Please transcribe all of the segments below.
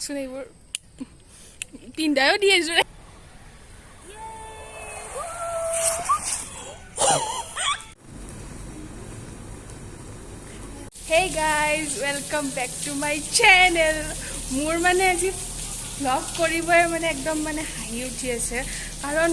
চাওকচোন এইবোৰ পিন্ধায়ো দিয়ে এযোৰে। Hey guys, welcome back to my channel. মোৰ মানে আজি ভ্লগ কৰিবই মানে একদম মানে হাঁহি উঠি আছে, কাৰণ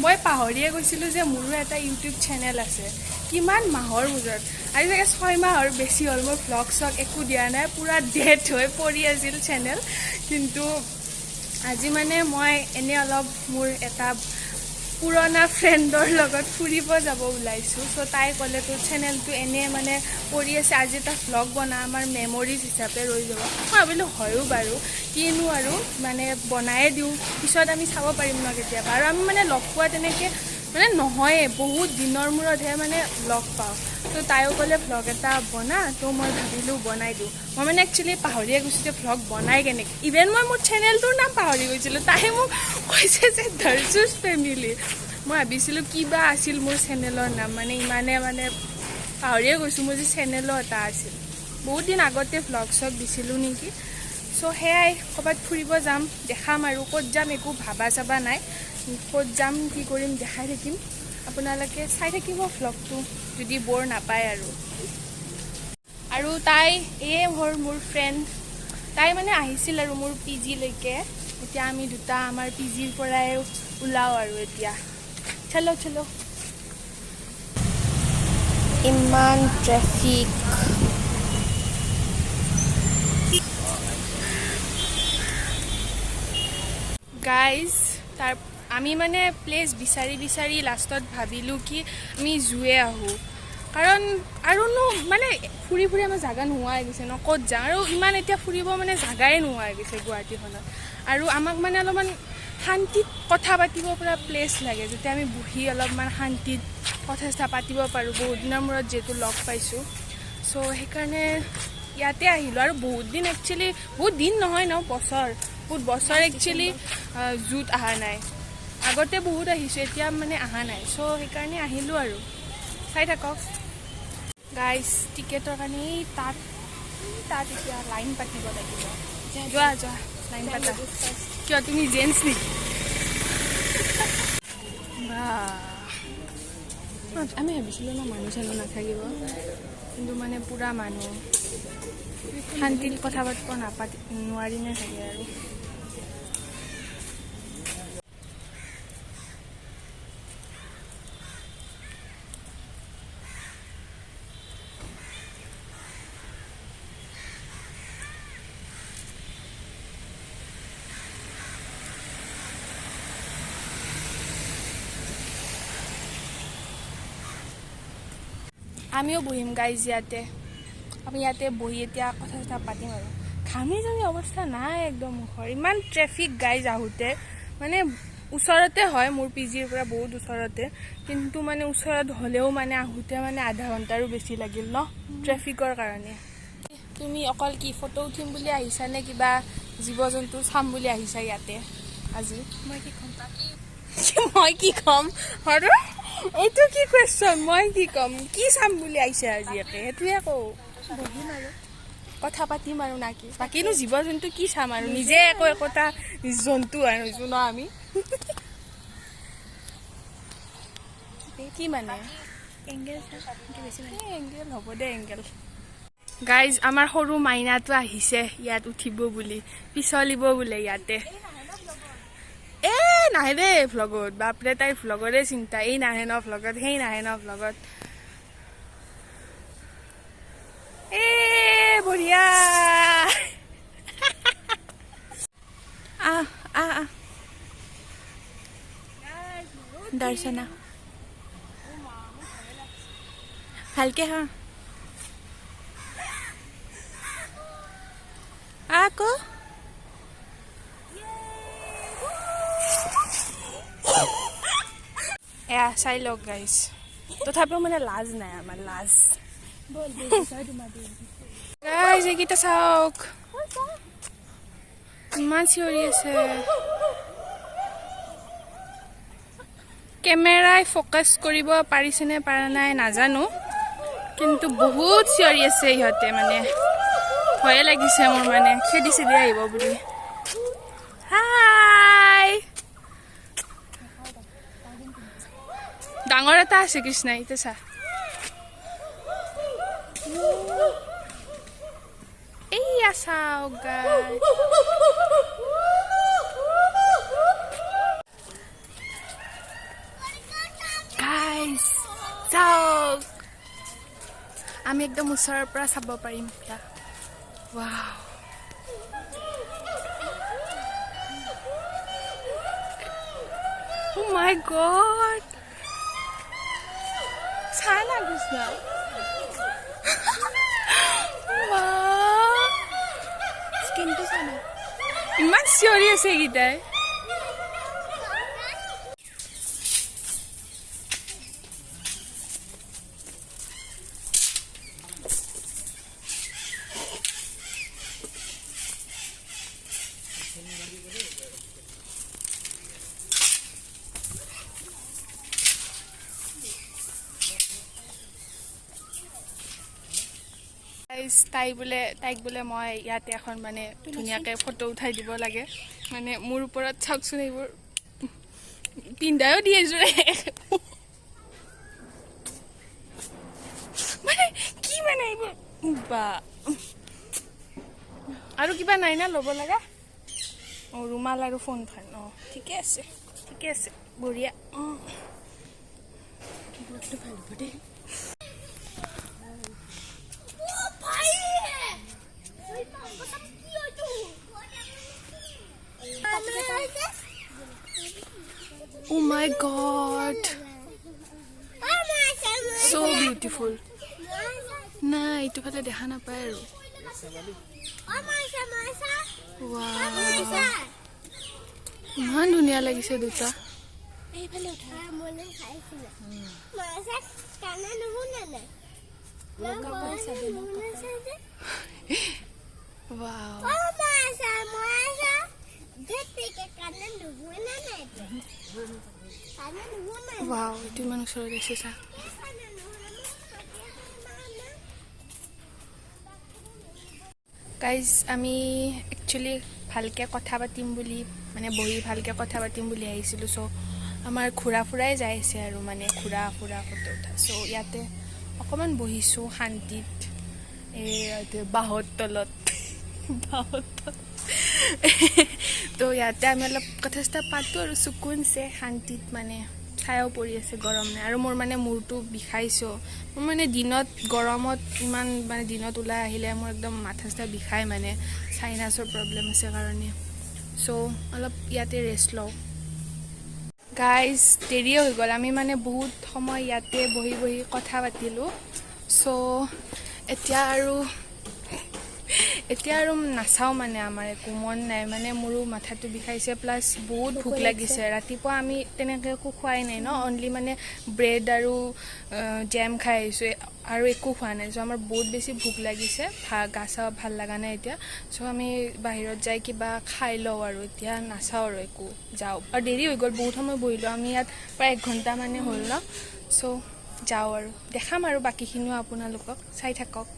মই পাহৰিয়ে গৈছিলোঁ যে মোৰো এটা ইউটিউব চেনেল আছে। কিমান মাহৰ মূৰত, আজি চাগে 6 মাহৰ বেছি হ'ল মই ভ্লগ চগ একো দিয়া নাই, পূৰা ডেথ হৈ পৰি আছিল চেনেল। কিন্তু আজি মানে মই এনেই অলপ মোৰ এটা পুৰণা ফ্ৰেণ্ডৰ লগত ফুৰিব যাব ওলাইছোঁ। চ' তাই ক'লে তোৰ চেনেলটো এনেই মানে পৰি আছে, আজি এটা ভ্লগ বনা, আমাৰ মেমৰিজ হিচাপে ৰৈ যাব। মই ভাবিলোঁ হয়ো বাৰু, কিনো আৰু মানে বনায়ে দিওঁ, পিছত আমি চাব পাৰিম ন কেতিয়াবা। আৰু আমি মানে লগ পোৱা তেনেকৈ মানে নহয়ে, বহুত দিনৰ মূৰতহে মানে লগ পাওঁ। ত' তাইও ক'লে ভ্লগ এটা বনা, ত' মই ভাবিলোঁ বনাই দিওঁ। মই মানে একচুৱেলি পাহৰিয়ে গৈছোঁ যে ভ্লগ বনাই কেনেকৈ। ইভেন মই মোৰ চেনেলটোৰ নাম পাহৰি গৈছিলোঁ। তাই মোক কৈছে যে দৰ্জুছ ফেমিলি। মই ভাবিছিলোঁ কিবা আছিল মোৰ চেনেলৰ নাম, মানে ইমানে মানে পাহৰিয়ে গৈছোঁ মোৰ যে চেনেলো এটা আছিল। বহুত দিন আগতে ভ্লগ চগ দিছিলোঁ নেকি। চ' সেয়াই, ক'ৰবাত ফুৰিব যাম, দেখাম আৰু ক'ত যাম একো ভাবা চাবা নাই, ক'ত যাম কি কৰিম দেখাই থাকিম। আপোনালোকে চাই থাকিব ভ্লগটো যদি বৰ নাপায়। আৰু আৰু তাই এই হ'ল মোৰ ফ্ৰেণ্ড, তাই মানে আহিছিল আৰু মোৰ পি জিলৈকে। এতিয়া আমি দুটা আমাৰ পি জিৰ পৰাই ওলাওঁ আৰু এতিয়া চলো চলো। ইমান ট্ৰেফিক গাইজ। তাৰ আমি মানে প্লেচ বিচাৰি বিচাৰি লাষ্টত ভাবিলোঁ কি আমি জুয়ে আহোঁ, কাৰণ আৰুনো মানে ফুৰি ফুৰি আমাৰ জাগা নোহোৱা হৈ গৈছে ন, ক'ত যাওঁ আৰু ইমান এতিয়া ফুৰিব মানে জাগাই নোহোৱা হৈ গৈছে গুৱাহাটীখনত। আৰু আমাক মানে অলপমান শান্তিত কথা পাতিব পৰা প্লেচ লাগে, যাতে আমি বহি অলপমান শান্তিত কথা চথা পাতিব পাৰোঁ। বহুত দিনৰ মূৰত যিহেতু লগ পাইছোঁ, চ' সেইকাৰণে ইয়াতে আহিলোঁ। আৰু বহুত দিন একচুৱেলি, বহুত দিন নহয় ন, বছৰ, বহুত বছৰ একচুৱেলি জুত অহা নাই। আগতে বহুত আহিছোঁ, এতিয়া মানে অহা নাই। চ' সেইকাৰণে আহিলোঁ আৰু। চাই থাকক গাইজ। টিকেটৰ কাৰণে তাত তাত এতিয়া লাইন পাতিব লাগিব। যোৱা যোৱা লাইন পাতা। কিয় তুমি জেন্টছ নেকি? বা আমি ভাবিছিলোঁ ন মানুহ চানুহ নাথাকিব, কিন্তু মানে পূৰা মানুহ। শান্তিত কথা পাতিব নাপাতি নোৱাৰিনে চাগে। আৰু আমিও বহিম গাইজ ইয়াতে। আমি ইয়াতে বহি এতিয়া কথা চথা পাতিম। আৰু ঘামি জামি অৱস্থা নাই একদম মুখৰ, ইমান ট্ৰেফিক গাইজ। আহোঁতে মানে ওচৰতে হয় মোৰ পি জিৰ পৰা বহুত ওচৰতে, কিন্তু মানে ওচৰত হ'লেও মানে আহোঁতে মানে আধা ঘণ্টাৰো বেছি লাগিল ন ট্ৰেফিকৰ কাৰণে। তুমি অকল কি ফটো উঠিম বুলি আহিছা নে কিবা জীৱ জন্তু চাম বুলি আহিছা ইয়াতে আজি? মই কি ক'ম, মই কি ক'ম আৰু এইটো কি কুৱেশ্যন, মই কি ক'ম, কি চাম বুলি আহিছে আজি ইয়াতে সেইটোৱে কওঁ। বহিম আৰু কথা পাতিম আৰু নাকি, বাকীনো জীৱ জন্তু কি চাম আৰু, নিজে একো একোটা জন্তু আৰু ন আমি। কি মানে এংগেল হ'ব দে, এংগেল। গাইজ আমাৰ সৰু মাইনাটো আহিছে ইয়াত উঠিব বুলি, পিছলিব বোলে ইয়াতে। এ নাহে দেই ভ্লগত, বাপৰে তাইৰ ভ্লগৰে চিন্তা, এই নাহে ন ভ্লগত, সেই নাহে ন ভ্লগত। এ বঢ়িয়া। আহ আহ আহ দৰ্শনা ভালকে হা আকৌ। এয়া চাই লওক গাইজ, তথাপিও মানে লাজ নাই আমাৰ, লাজ। গাইজ এইকেইটা চাওক, ইমান চিঞৰি আছে। কেমেৰাই ফ'কাছ কৰিব পাৰিছেনে পৰা নাই নাজানো, কিন্তু বহুত চিঞৰি আছে ইহঁতে মানে। ভয়ে লাগিছে মোৰ, মানে খেদি চেদি আহিব বুলি। হাই, ডাঙৰ এটা আছে কৃষ্ণা, এতিয়া চা। এইয়া চাওক গাইজ। গাইজ চাওক, আমি একদম ওচৰৰ পৰা চাব পাৰিম এতিয়া। Wow. Oh my god. চা না কৃষ্ণা। স্কিনটো চা না। ইমান চিঞৰি আছে এইকেইটাই। তাইক বোলে মই ইয়াতে এখন মানে ধুনীয়াকৈ ফটো উঠাই দিব লাগে। মানে মোৰ ওপৰত চাওকচোন, এইবোৰ পিন্ধায়ো দিয়ে এযোৰে। মানে কি মানে এইবোৰ বা আৰু কিবা নাই না ল'ব লগা? অঁ, ৰুমাল আৰু ফোনখন। অঁ, ঠিকে আছে, ঠিকে আছে, বঢ়িয়া। অঁ, ভাল হ'ব দেই। Oh my god. So beautiful. নাই, এইটো ফালে দেখা নাপায় আৰু। Wow. ইমান ধুনীয়া লাগিছে দুটা। এইফালে উঠা। Wow. Wow, এইটো ইমান ওচৰত আছে চা। গাইজ, আমি একচুৱেলি ভালকৈ কথা পাতিম বুলি, মানে বহি ভালকৈ কথা পাতিম বুলি আহিছিলোঁ। চ' আমাৰ ঘূৰা ফুৰাই যাই আছে আৰু, মানে ঘূৰা ফুৰা ফটো উঠা। চ' ইয়াতে অকণমান বহিছোঁ শান্তিত, এই ইয়াতে বাঁহৰ তলত, বাঁহৰ তলত। তো ইয়াতে আমি অলপ কথা চথা পাতোঁ আৰু চুকুনছে শান্তিত, মানে ছায়াও পৰি আছে, গৰম নাই। আৰু মোৰ মানে মূৰটো বিষাইছেও। মোৰ মানে দিনত গৰমত ইমান মানে দিনত ওলাই আহিলে মোৰ একদম মাথা চাথা বিষাই, মানে চাইনাছৰ প্ৰব্লেম আছে কাৰণে। চ' অলপ ইয়াতে ৰেষ্ট লওঁ। গাইজ, দেৰিয়ে হৈ গ'ল। আমি মানে বহুত সময় ইয়াতে বহি বহি কথা পাতিলোঁ। চ' এতিয়া আৰু নাচাওঁ, মানে আমাৰ একো মন নাই, মানে মোৰো মাথাটো বিষাইছে, প্লাছ বহুত ভোক লাগিছে। ৰাতিপুৱা আমি তেনেকৈ একো খোৱাই নাই ন, অনলি মানে ব্ৰেড আৰু জেম খাই আহিছোঁ আৰু একো খোৱা নাই। চ' আমাৰ বহুত বেছি ভোক লাগিছে, গা চা ভাল লগা নাই এতিয়া। চ' আমি বাহিৰত যাই কিবা খাই লওঁ আৰু এতিয়া নাচাওঁ আৰু একো, যাওঁ। আৰু দেৰি হৈ গ'ল, বহুত সময় বহিলোঁ আমি ইয়াত, প্ৰায় 1 ঘণ্টা মানে হ'ল ন। চ' যাওঁ আৰু দেখাম আৰু বাকীখিনিও আপোনালোকক, চাই থাকক।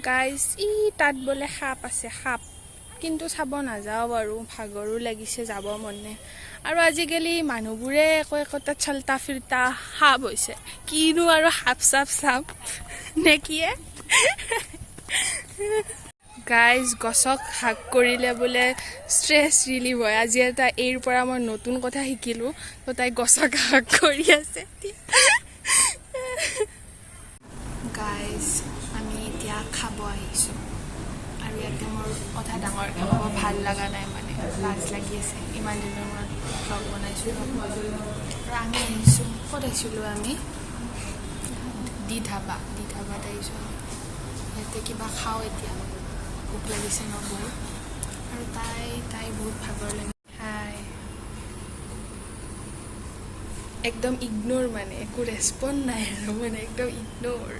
গাইজ, ই তাত বোলে সাপ আছে, সাপ, কিন্তু চাব নাযাওঁ বাৰু, ভাগৰো লাগিছে, যাব মন নাই। আৰু আজিকালি মানুহবোৰে একো একোটা চল্টা ফিৰতা সাপ হৈছে, কিনো আৰু সাপ চাপ চাম নে কিয়ে। গাইজ, গছক হাক কৰিলে বোলে ষ্ট্ৰেছ ৰিলিভ হয়। আজি এটা এইৰ পৰা মই নতুন কথা শিকিলোঁ। তো তাই গছক হাক কৰি আছে। গাইজ, আমি এতিয়া খাব আহিছোঁ আৰু ইয়াতে মোৰ কথা ডাঙৰকৈ ক'ব ভাল লগা নাই, মানে লাজ লাগি আছে। ইমান দিনৰ মূৰত ভ্লগ বনাইছোঁ। আৰু আমি আহিছোঁ, ক'ত আহিছিলোঁ আমি? দি ধাবা, দি ধাবাত আহিছোঁ আমি। ইয়াতে কিবা খাওঁ এতিয়া, ভোক লাগিছে ন বহুত। আৰু তাই বহুত ভাগৰ লাগে। হাই, একদম ইগন'ৰ, মানে একো ৰেচপণ্ড নাই আৰু, মানে একদম ইগন'ৰ।